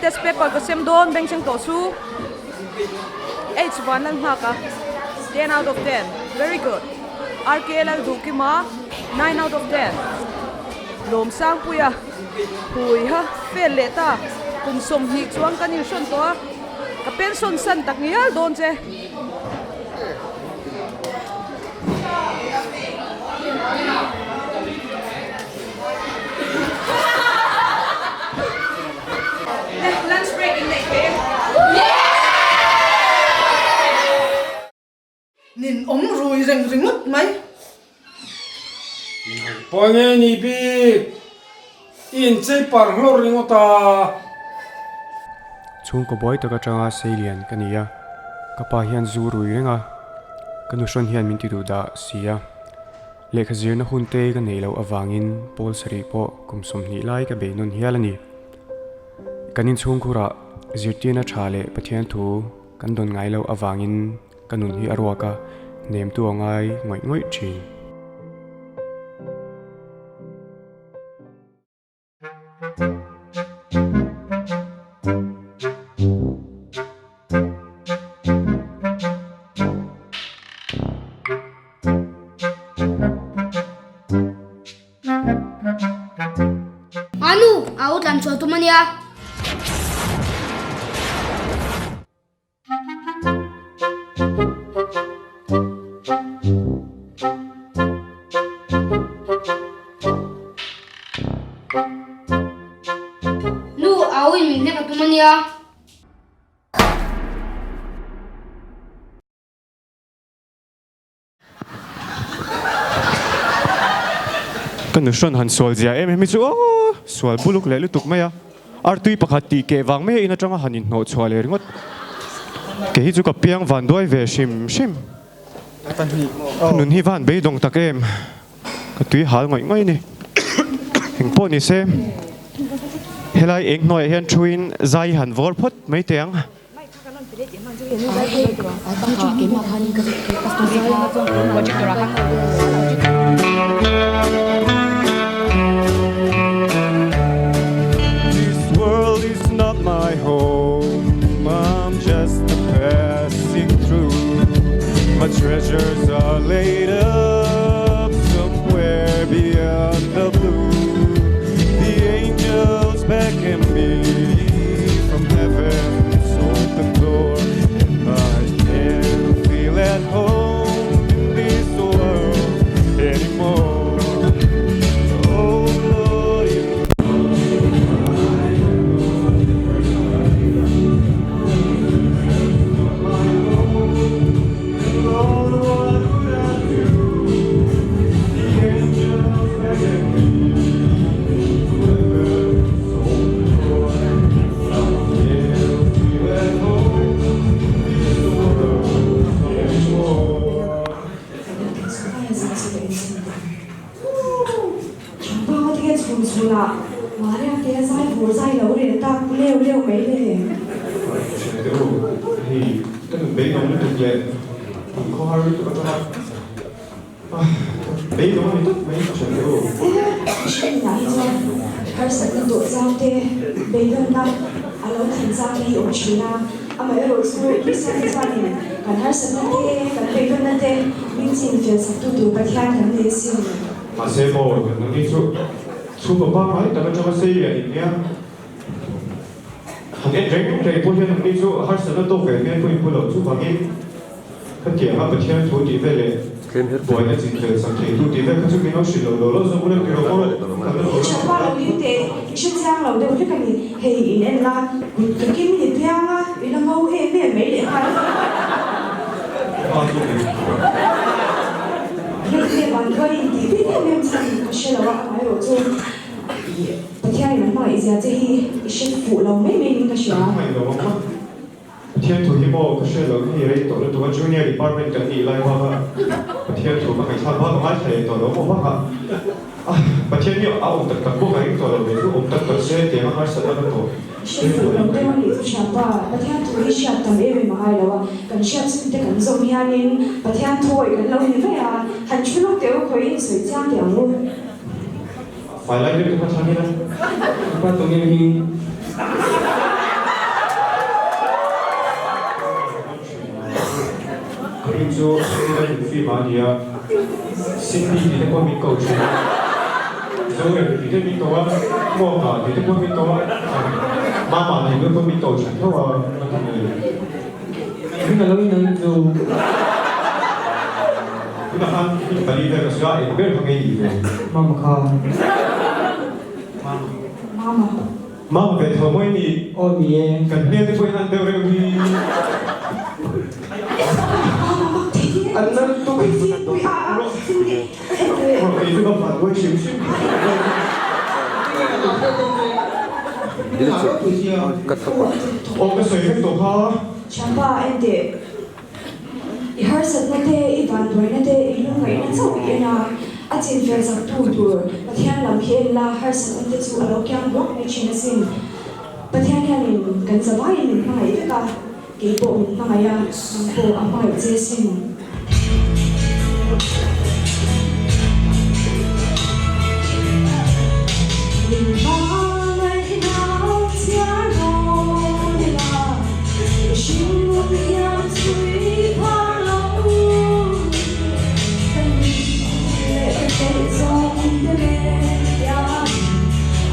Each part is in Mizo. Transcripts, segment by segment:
Test paper ka sem dawn bengchheng tawh chu H Vanlalnghaka 10 out of 10 very good RK Lalduhkima 9 out of 10 Lawmsangpuia Huiha fail leh ta kum 20 chuang kan inhrawn tawh a ka pension san tak ngial dawn che. Lunch break in neih ve. Nin awm rui reng ringawt mai. Nang pawh nge ni bik? I inchei par hlawr ringawt a. Chhungkaw buai tak atanga seilian ka ni a, ka pa hian zu rui reng a, ka nuhrawn hian min ti duh dah si a. Lehkha zirna hun te ka neih loh avangin pawl sarih pawh kum 20 lai ka beih nawn hial a ni. Kan inchhungkhurah zirtirna tha leh Pathian thu kan dawn ngai loh avangin ka nun hi a ruak a, hnemtu a ngai ngawih ngawih thin. Anu, au tlan chhuah tum a nia. Nu, au in min hnek a tum a nia. Ka nuhrawn han sual zia em em hi chu aw sual buluk leh lutuk mai a, artui pakhat tih keh vang mai a in atanga han inhnawh chhuah leh ringawt. Kei hi chu ka piang van duai ve hrim hrim. Ka nun hi van beidawng tak em, ka tui hal ngawih ngawih a ni. Engpawh ni se, helai eng hnuaiah hian thuin zai han vawr phawt mai teh ang. This world is not my home I'm just a passing through My treasures are laid up somewhere beyond the blue The angels beckon me from heaven's open door And I can't feel at home in this world anymore Oh Lord you Hei ka nun beidawng lutuk leh inkhawhar lutuk atanga Beidawng a ni tawp mai ka hre teh u. Hringnah hi chuan harsatna tawh zau te, beidawnna a lo thlen zau te hi awm thin a. Amaherawh chu Krista te chuanin kan harsatna te, kan beidawnna te min chin fel sak tu tur Pathian kan nei asin. Mahse maw, nangni chu chhungkaw pangngai tak atanga sei leh in nia. Han en reng reng pawh hian anni chu harsatna tawk ve hmel pawhin pu lo chuvangin khatianga Pathian thu tih vel leh buaina chinfel sak theitu tih vel kha chu min lo hrilh lo lo lo zawk ula ti rawh aw. Kan la I tha pa lo ding teh, i hre chiang lo deuh hlek a ni. Hei in en la, kut ka kim ni piang a, i la ngo em em mai leh nghal. Hei te vanduai in tih bik em em chhan ka hre lo a, amaherawh chu i. Pathian in a hmangaih zia che hi i hre fuh lo mai mai in ka hria. Ka hmangaih lo ang a, Pathian thu hi maw ka hre lo hi rei tawh lutuk a, Junior department kan nih lai bak a Pathian thu ka ngaihthlak bak a ngaithla leh tawh lo maw bak a, Pathian hi a awm tak tak pawh ka ring tawh lo ve chu awm tak tak se tiang a harsatna ka tawh Hre fuh lo deuh a nih chu thianpa, Pathian thu hi hriat tam em em a ngai lo a, kan hriat chhun te kan zawm hianin Pathian thuawih kan lo ni vek a, han thu lawk teh u khawihin sawi chiang teh ang u. Fai lai deuh te kha chhan ila. Ka tunge hi. hming chu Lalnunfima a ni a, Cindy tih te pawh min ko thin a, Zorem tih te min ko a, Hmuaka tih te pawh min ko a, Mama tih te pawh min ko thin tho a, a ti ngei. Hming a lo inang chu. Tunah khan hming pali vel ka sawi a, eng ber kha ngei nih ve? Mama kha. Mama. Mama ve tho mawi ni. Aw ni e. Kan hmel te pawhin an deuh reuh hi. An nal tuk. Kei chu ka van buai hrim hrim. Aw ka sawi vek tawh kha. Thianpa enteh. I harsatna te, i vanduaina te, i lungngaihna chauh i en a, a chin fel chak tu tur Pathian lam hi en la, harsatna te chu a lo kiang duak mai thin asin. Pathian hianin kan zavaiin min hmangaih vek a, kei pawh min hmangaih a, nang pawh a hmangaih che asin. Min hmangaihna chhiar dawn ila, mihring hian chhui phar lo. Ka nih leh ka theih zawng te nen hian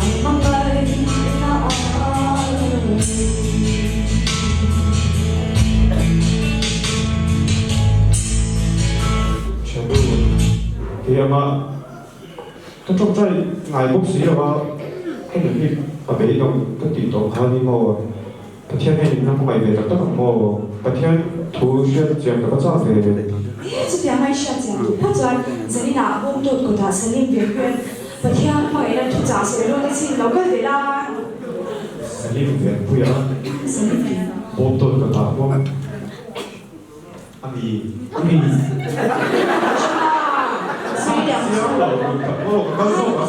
an hmangaihna a rei. Thiannu, kei anga ka tawngtai ngai bawk si lo a, hemi hi ka beidawng ka tih tawh kha ni maw? Pathian hian in la hmangaih ve tak tak ang maw? Pathian thu hriat chian ka va chak ve. He chutiang a i hriat chian duh phawt chuan Zaninah bawngtawt kawtah Salim ve hian Pathian hmangaihna thuchah sawi dawn asin lo kal ve la. Salim ve puia bawngtawt kawtah bawk. A mi a mi. Siam lo ka kal zawk a.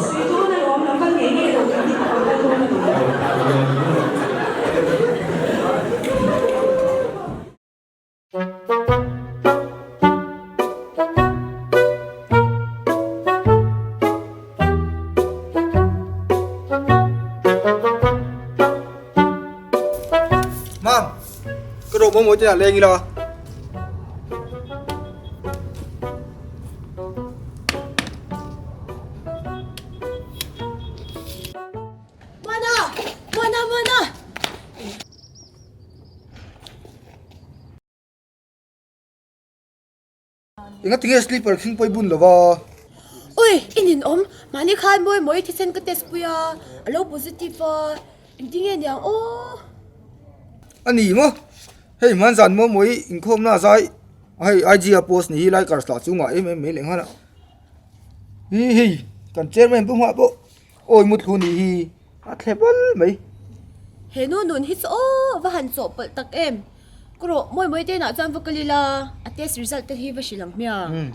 Mam, ka rawh maw maw te ah leng ila. Muana! Muana! Muana! Enga tinge slipper khing pawh i bun lo va? Ui, i ninawm. Mahni khan mawi mawi thisen ka test pui a, a lo positive a, engtinge niang aw? A ni maw? Hei hmanzan maw mawi inkhawmna a zai hei IG a post ni hi likers lah chu ngah em em mai leh nghal a. Hi hei kan chairman pu hmah pawh awi mutthlu ni hi a thle bal mai. He nu nun hi chu aw va han chawhpawlh tak em? Ka rawh mawi mawi te inah chuan va kal ila a test result te hi va hrilh ang hmiang.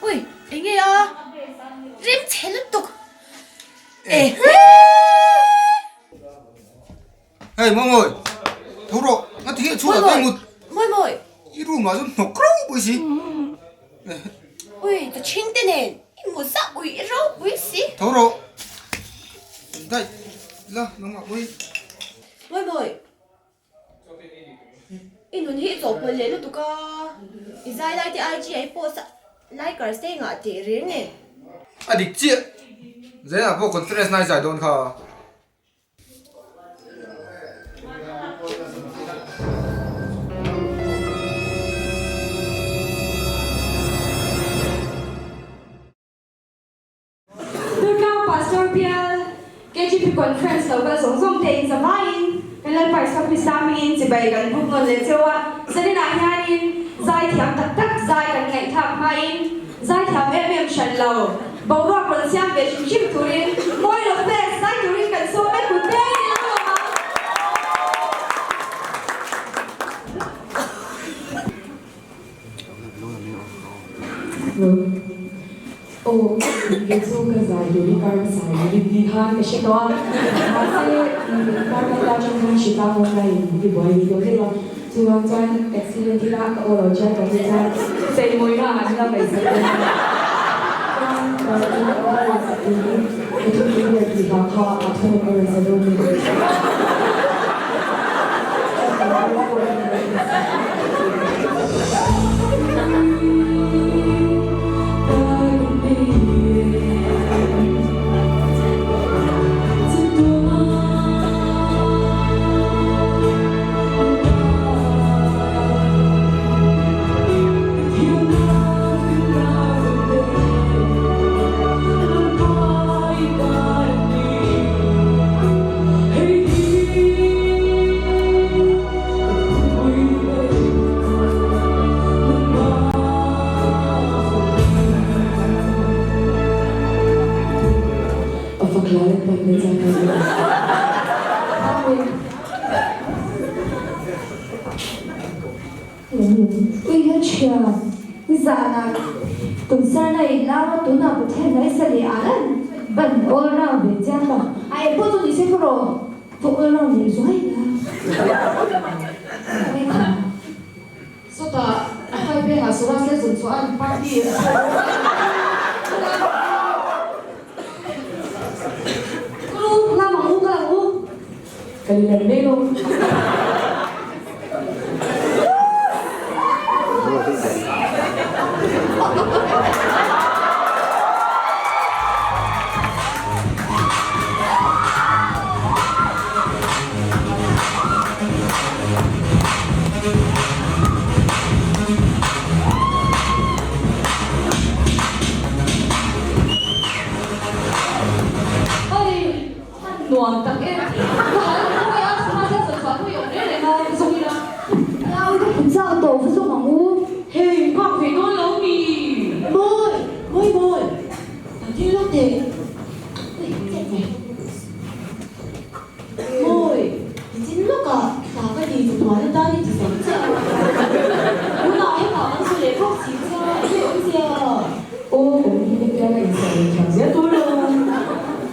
Ui, enge a? Rim chhe lutuk. Ehe! Hei Mawi, tho rawh, nga ti hi chhuah te ngut. Mawi Mawi. I room ah chuan hnawk rau pui si. Ui, ka chhing te nen, i mu zah ui i ropui si. Tho rawh. Dai, la, nangmah pui. Mawi Mawi. I nun hi i chawhpawlh leh lutuk a, i zai lai te IG ah i post a, likers te i ngah teh reng nen. A dik chiah, Zainah pawh conference na i zai dawn kha. Durtlang Pastor Bial KGP Conference lo kal zawng zawng te in zavaiin kan Lalpa Isua Krista hmingin chibai kan buk nawn leh cheu a. Zaninah hianin zaithiam tak tak zai kan ngaihthlak hmain zaithiam em em hran lo boruak rawn siam ve hrim hrim turin mawi lo fans zai turin kan sawm e kut te in lo awm ang. Aw, kei chu ka zai tur hi kar hmasa i rin ni khan ka hre tawh a, mahse kar kal ta atang khan hritlang awm lai in i buai ve tawh deuh a, chuvang chuan accident thila ka aw lo chian tawh hi chuan cheimawina ah an la ngaihsak dawn a ni. Chuan ka aw rawn sak tur hi ka thupui ber tih vang kha a thawm ka rawn sa dawn a ni.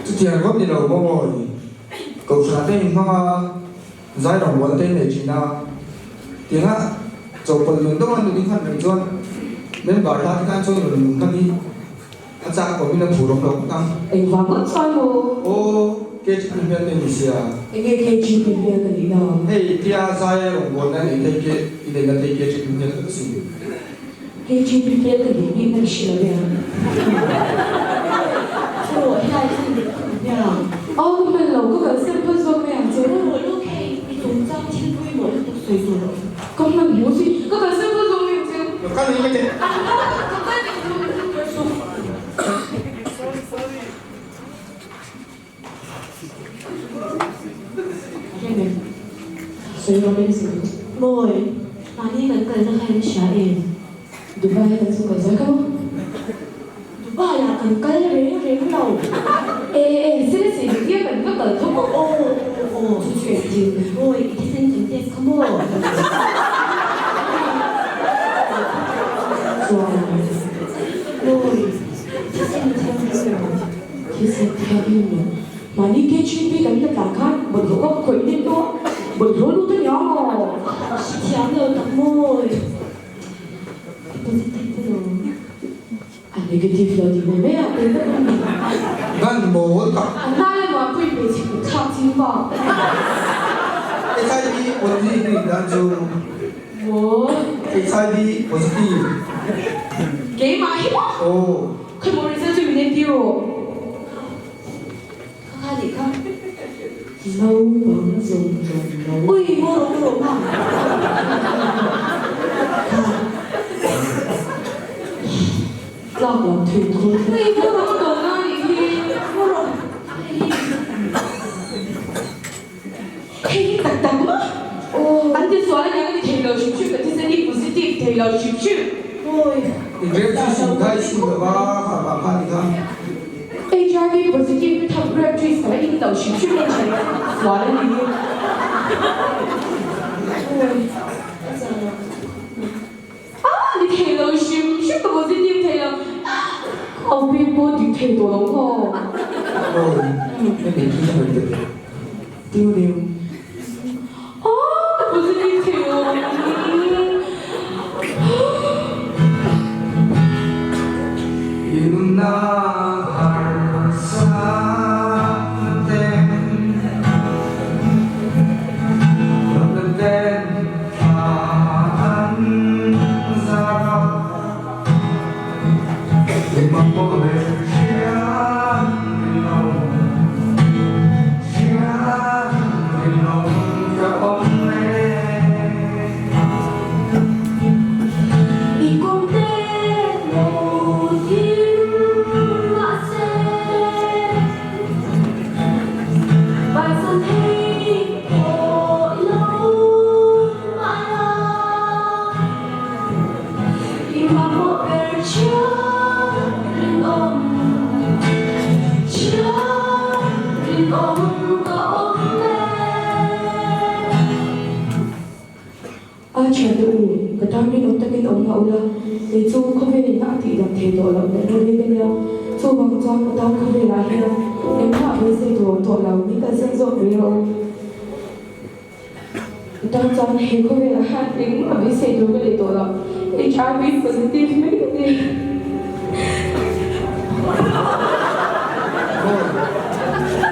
Chutiang ngawt ni lo maw Kohhran te in hmang a, zai rawngbawlna te in nei thin a, tianga chawhpawlh nun deuh a nun in khan reng chuan member tan te khan chuan rawn nun khan hi a chak awmin a phur awm lo ngawt ang. Engvang ngawt chuan maw? Aw, KGP hmel te ni sia. Enge KGP hmel ka nih na? Hei tia zai rawngbawlna nei thei ke i neihna thei KGP hmel ka si. KGP hmel ka nih bik na ka hre lo ve ang. Aw helai khan dik ka hmu hmiah ang. Aw ka hman lo, ka kalsan phawt zawk mai ang che. Aw lawk hei, i chungchang thil pawimawh lutuk sawi tur a awm. Ka hman hmu si, ka kalsan phawt zawk mai ang che. Ka kal eng emaw. Ka kal eng emaw suh. Mawi, mahni kan kalna kha in hria em? Dubai ah chu kal zai ka maw? Dubai ah kan kal reng reng lo. E e, seriously dik hian kan va kal tho maw? Aw aw aw, chu chu engtin? Mawi, i thisen kan test kha maw? Chuan. Mawi, thisen thianghlim lo. Thisen thianghlim lo. Mahni KGB kan la tlan khan bawlhhlawh ka khawih nen tawh a, bawlhhlawh lut a nia maw? Hre thiam lo tak mawi. A positive a lo. A negative lo tih mai mai a, kei ka tum ni. Ngan mawl tak. A hna le nuam pui hmeichhe kut thlak ching pa. HIV positive nih dan chu. Maw? HIV positive. Keimah hi maw? Aw. Khawi maw result chu min entir rawh. Kha kha nih kha. Naupang zawng zawng lo. Ui maw rawh maw rawh ma. Kha. Tlak lam thui thawl. Ui maw rawh maw na nih hi. Maw rawh. Hei hi. Hei hi tak tak maw? Aw. An ti sual aniang a ni thei lo hrim hrim ka thisen hi positive thei lo hrim hrim. Awi. I grape juice in kha i sim lova kha vang kha a ni kha. HIV positive na tham grape juice ka la in lo hrim hrim en thin sual a ni hi. Awi. A zah lo. Ah ni thei lo hrim hrim ka positive thei lo. Au pi pawh dik thei tawh lo maw? Awi, hemi khi ka rawn pe teh. Tiu tiu. Aww, ka positive thei lo. Inna harsa ten Lawmna ten thla an zar a Mamawh leh hriat rinawm Hriat rinawm ka awm e. I kum te lo thim mahse Bansan thei tawh lo mah la. I mamawh ber chiang rinawm, chiang rinawm ka awm e. A thiante u, ka tan rinawm takin awm hlah ula, kei chu khawvelin a tihdam thei tawh loh natna ve ka nia. Chuvang chuan ka tan khawvelah hian engmah beisei tur awm tawh lo, min kalsan zawk mai rawh u. Tan chuan he khawvelah hian engmah beisei tur ka nei tawh lo, HIV positive mai ka ni.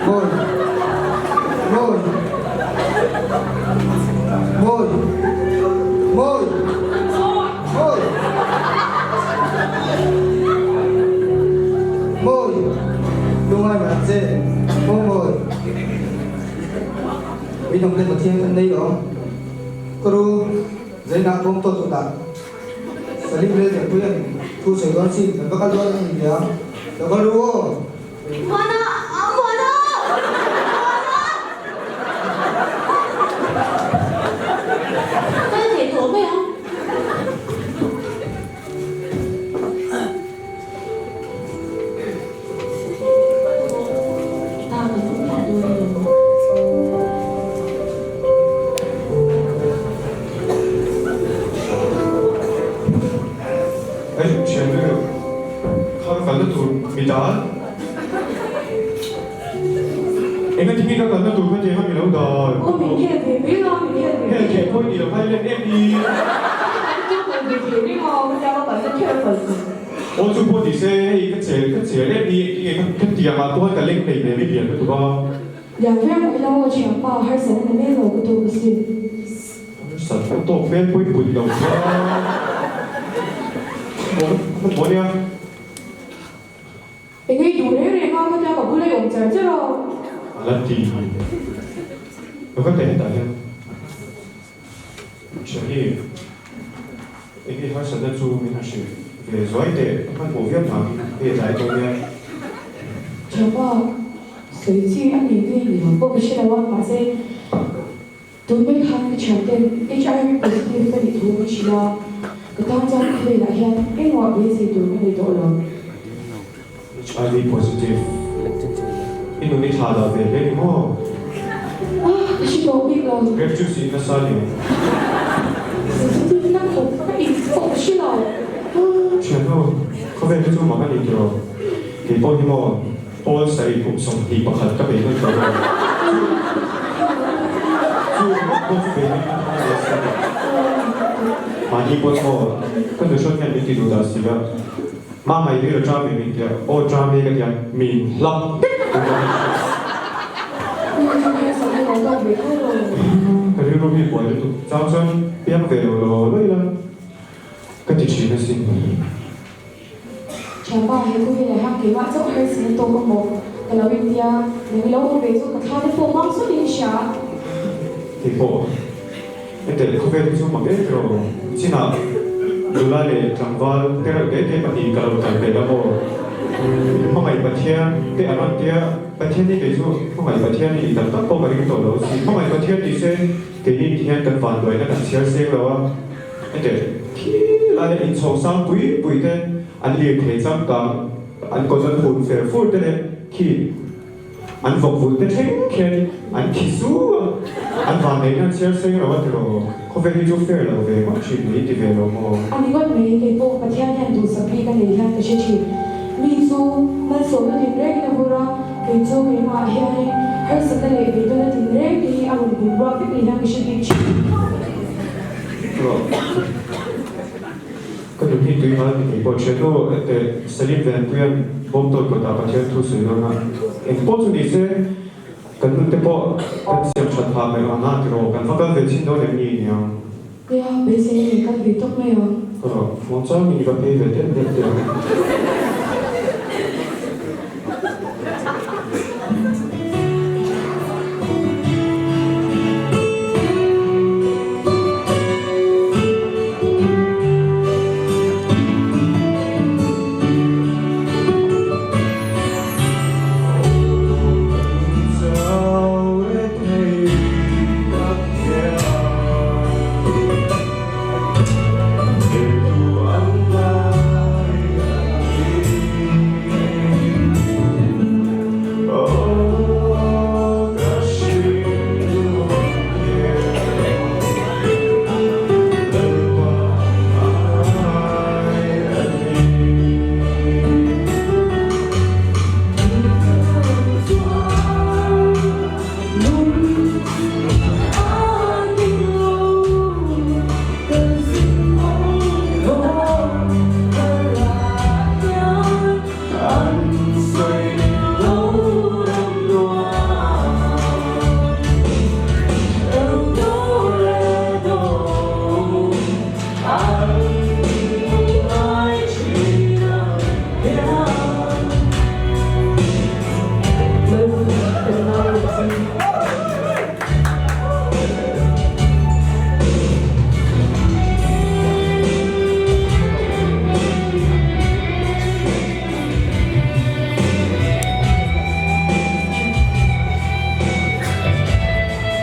Mawi, mawi, mawi, mawi, mawi, mawi, mawi, lungai mah che, mawi mawi. Midang te Pathian kan nei lo. Ka ru Zainah bawm tawt tawt ah Salim rel der pui an thu sawi dawn sin kan va kal dawn a ni nia. Lo kal ru aw. Muana! Muana! Muana! Kal thei tawh mai ang. Hei thian ber kha ka kalna tur mi dal. Enga tinge ka kalna tur kha tiang a mi lo dal. Aw min hel ve mai la, min hel ve mai. Hel theh pawh i ni lo kha i lem em ni. An chu kal ve thei reng a, ka tia ka kalna kher a kal tur. Aw chu pawh ni se, hei ka chel ka chel em ni, tinge ka ka tiang ah pawh ka leng hlei hmel i lian lutuk a. Lian viau mai lo aw thianpa, harsat na mel lo ka tawk asin. Harsat ka tawk hmel pawh i put lo kha. Hmanhmawh nia. Eng ei duh reng reng a, ka tia ka bula i awm char char a. A la ti. Ka va teh hetah hian. Thiani, eng ei harsatna chu min han hrilh ve zuai teh, ka hmanhmawh viau vangin hei tlai dawn nia. Thianpa, sawi chi a ni nge ni lo pawh ka hre lo a, mahse Tun mai khan ka thianten HIV positive ka nih thu min hrilh a, ka tan chuan khawvelah hian engmah beisei tur ka nei tawh lo. HIV positive i nun i thla dah ve hle ni maw? Ah, ka hre tawh bik lo. Grape juice i nasa ni. Sensitive na khawp ka in pawh ka hre lo. Thiannu, khawvel hi chu mak a ni tiraw? Kei pawh hi maw? Paul sarih kum 21 ka bei nawn tawh lo. Chu ngawt pawh chu bei nawn a ni a sin. Mahni pawh chaw ka nuhrawn hian min ti duh dah si a. Mamai ri lo ṭam em min tia, aw ṭam e ka tia, min hlap tek tuk a ni. Ka rilru hi buai lutuk chang chuan piang ve lo lo lo ila ka ti ṭhin asin. Thianpa, he khawvelah hian keimah chauh harsat na tawk a maw? Ka lo intia, nang ilo awm ve chu ka thla te pawh mang sawt in i hria. Hei pawh, hete khawvel hi chu mak em tiraw? Chinah nula leh tlangval te reuh te te pahnih ka lo kal vel a maw? Hmangaih Pathian te an rawn tia, Pathian hi kei chu hmangaih Pathian i nih tak tak pawh ka ring tawh lo si. Hmangaih Pathian ni se keini ti hian kan vanduaina kan chhiar seng lo a. Hete thil aia inchhawng sang pui pui te, an lirthei changkang, an kawt an hun fer fur te leh khi an vawk vulh te thleng khian an thi su a, an vanneihna an chhiar seng lo a tiraw? Khawvel hi chu fair lo ve ngawt thin mai ti ve lo maw? A ni ngawt mai, kei pawh Pathian hian duhsak bik a nei hian ka hre thin. Mi chu malsawmna tinrengin a vur a, kei chu keimahah hianin harsatna leh beidawnna tinreng te hi a rawn bun ruak vek ni hian ka hre bik thin. Ka nun hi tui ngal ni thei pawh thian aw ente Salim Venpuia'n bawmtawi kawtah Pathian thu sawi dawn a, eng pawh chu ni se kan nun te pawh kan siam that phah mai ang a tiraw kan va kal ve chhin dawn em ni niang. Nia, beisei a nei kal ve tawp mai ang. Ka rawh, muang changin i va phei ve deuh deuh teh ang.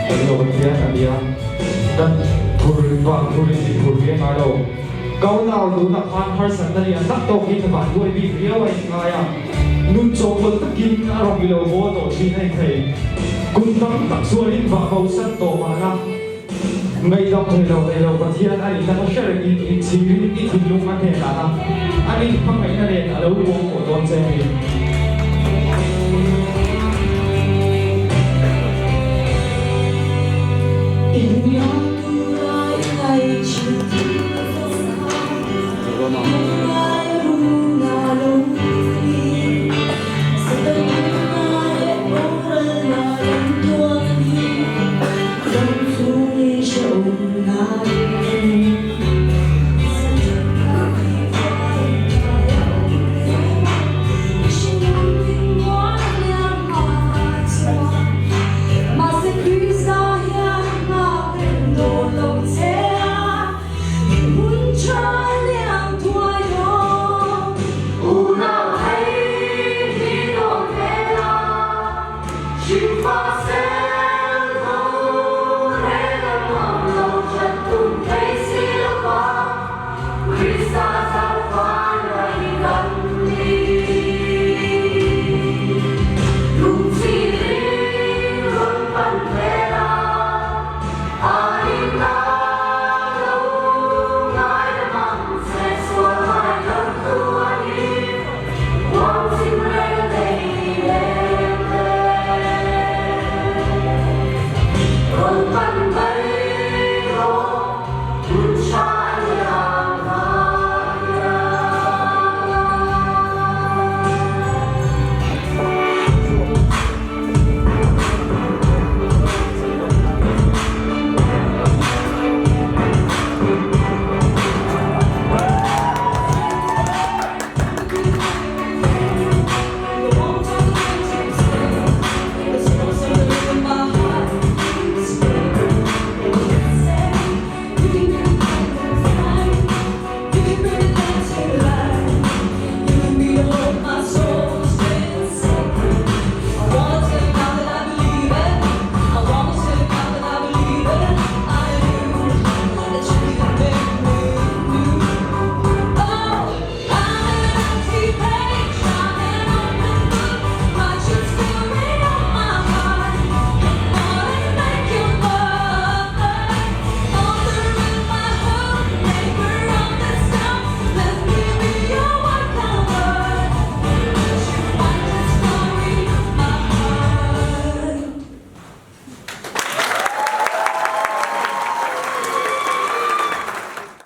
Kan lo Pathian a nia, kan phur vang turin min phur ve ngai lo. Kaunau tunah khan harsatna lian tak tawkin vanduai bik riau a inngai a, nun chawhpawlh takin a rawn ilo maw tawh thin a inthei. Kum tam tak chuanin vah bo san tawh mahna ngaihdam thei lo thei lo Pathian a nihna kha hre rengin inchhirin i thinlung a hnenah a, a nin hmangaihna nen a lo buang pawh dawn che a ni.